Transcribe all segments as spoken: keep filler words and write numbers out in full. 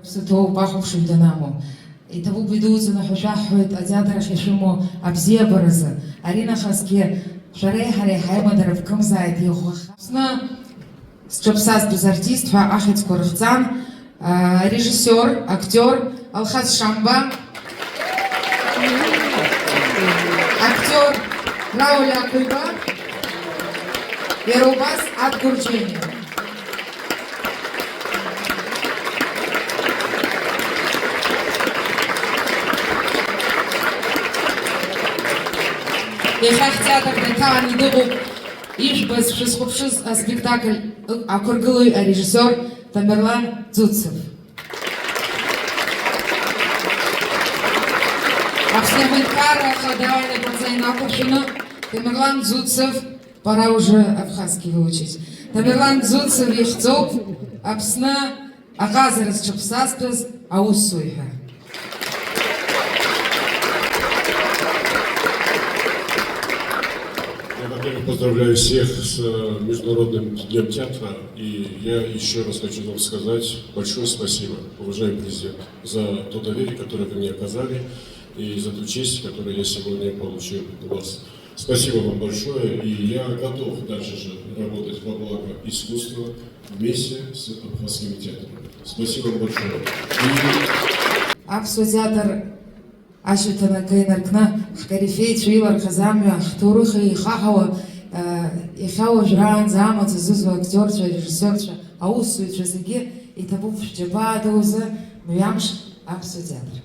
Аԥсы ҭоуп ахәаԥшыҩ данамоу. Иҭабуп идуӡӡаны ҳәа шәаҳҳәоит атеатр ахь ишәымоу абзиабаразы. Аринахысгьы шәареи ҳареи ҳаимадара бкымзааит иӷәӷәаха. Аԥсны зҽаԥсазтәыз артист ҳәа ахьӡқәа рыхҵан, а, арежиссиор, актиор Алхас Шамба, актиор Рауль Акәиба, иара убас Адгәыр Џьениа. Иахьа ҳтеатр даҭааны дыҟоуп ижәбаз, шәызхәаԥшыз аспектакль ақәыргылаҩ арежиссиор Тамерлан Ӡуцев. Аԥсны аҳәынҭқарра Ахада инапаҵа инақәыршәаны Тамерлан Ӡуцев, пора уже абхазский выучить. Тамерлан Ӡуцев ихьӡуп Аԥсны аҟазара зҽаԥсазтәыз аусзуҩ ҳәа. Я, во-первых, поздравляю всех с, э, Международным днём театра. И я ещё раз хочу вам сказать большое спасибо, уважаемый президент, за то доверие, которое вы мне оказали, и за ту честь, которую я сегодня получил у вас. Спасибо вам большое, и я готов дальше же работать во благо искусства вместе с Абхазским театром. Спасибо вам большое. И Аԥсуа театр ашьаҭанакы инаркны, ҳкорифеицәа илархаз амҩа, ҳҭоурых еихаҳауа, э, иахьа уажәраанӡа амаҵ зызуа актиорцәа, арежиссиорцәа, аусзуҩцәа зегьы иҭабуп шәџьабаа ду рзы мҩамш Аԥсуа театр.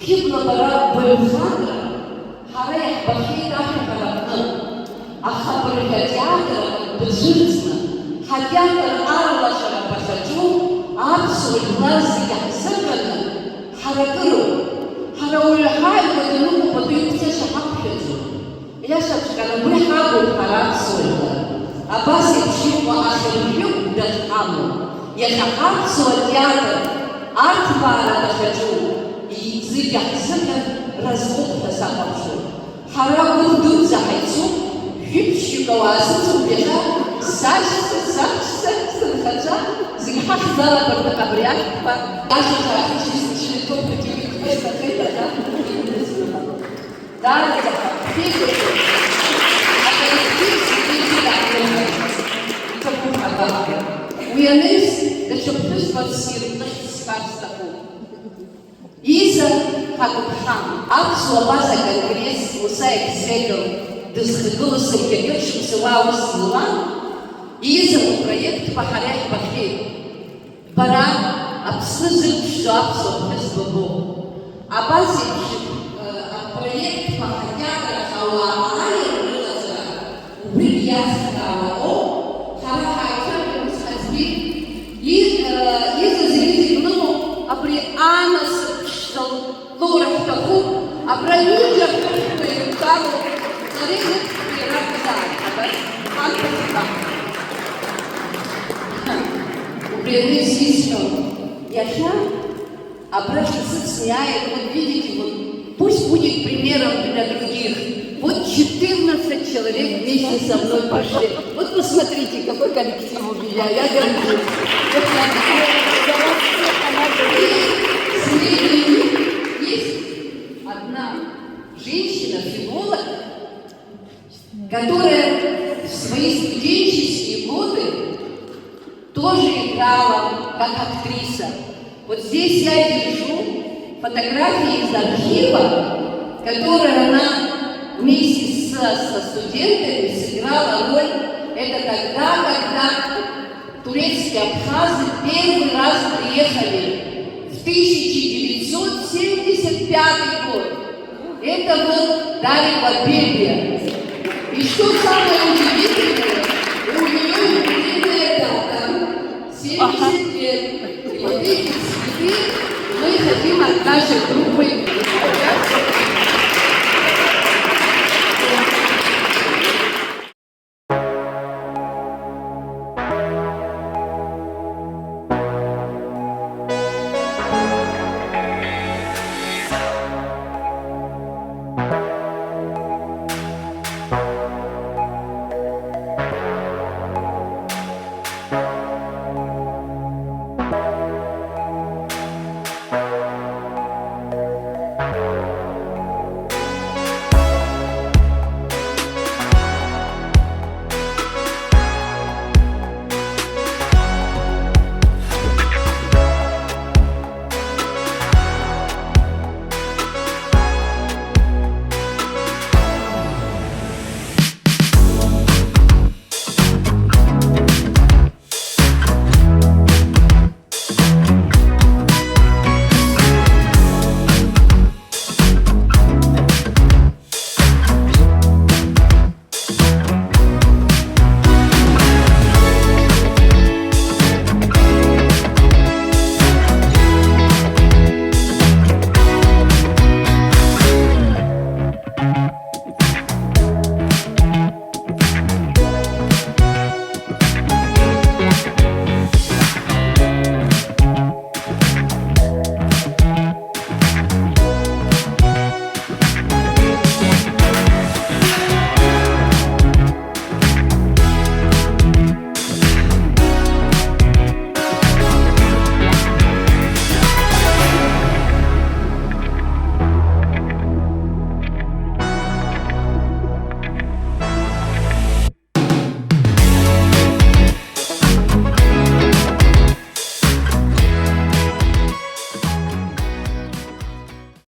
Хьыбла, бара баҩхатәра, ҳара иаҳбахьеит ашәаҳәара аҟны, аха абыржәы атеатр бцәырҵны, ҳатеатр арлашара бахьаҿу аԥсуа жәлар зегьы ҳзыҳәаны, ҳара акыроуп, ҳара уаҩы ҳааигәа даныҟоу пату иқәҵашьа ҳақәшәаӡом. Иашаҵәҟьаны уи ҳакәуп ҳара аԥсуа жәлар. Абас еиԥш иҟоу ахьыржәыгә дахьҳамоу, иахьа ҳаԥсуа театр арҭбаара дахьаҿу, зегьы ҳзыҳәан разҟуп ҳәа сахәаԥшуан. Ҳара гәыӷ дуӡӡа ҳаицуп, жәиԥшьҩык ауаа сыцуп иахьа, сашьцәа, саҳәшьцәа, сынхацәа, зегь ҳахьӡала абарҭ абри ашәҭқәа, ашьаҿа ахьыжьыз ишьҭоуп, егьырҭ рызнахеит аха. Даараӡа ҳаԥхьеиқәырхоит. Аколлектив зегьы иҭаҳмырҳәац. Иҭабуп абаҟа. Уи анаҩс, даҽа ԥҳәызбак сиртәыхьт сҳәар сҭахуп. Иза ҳагәыԥҳа, аԥсуа ҟаза конгресс Муса Егьзедов дызхагылоу саргьы акыр шықәса уа аус зуа, иза упроектқәа ҳара иаҳбахьеит. Бара Аԥсны зырԥшӡоу аԥсуа ԥҳәызба боуп. Абас еиԥш, э, апроектқәа ҳатеатр ахь ауаа ааир рыҟаҵара, убригь иацхраауа ауп, ҳара ҳаицәажәарц ҳазы И, э, изазирит иблымоу абри анасыԥ ԥшӡа лоура ҳҭахуп, абра ҩыџьа ҳәышәқәа иртәалоу ҵареи лыхьӡқәеи ракәзааит, абас анкьа ҳәа. Убри аҩыза исҳәо, иахьа абра шәысыцны иааит, вот видите, вот пусть будет примером для других. Вот четырнадцать человек вместе со мной пошли. Вот посмотрите, какой коллектив у меня, я горжусь. Вот я думаю, за вас всех она гордится. И среди них есть одна женщина, филолог, которая в свои студенческие годы тоже играла как актриса. Вот здесь я держу фотографии из архива, которые она вместе со, со студентами сыграла роль. Это тогда, когда турецкие абхазы первый раз приехали в тысяча девятьсот семьдесят пятый год. Это вот Дарья Бабебия. И что самое удивительное, у нее юбилейная дата, семьдесят лет. И вот эти цветы мы хотим от нашей группы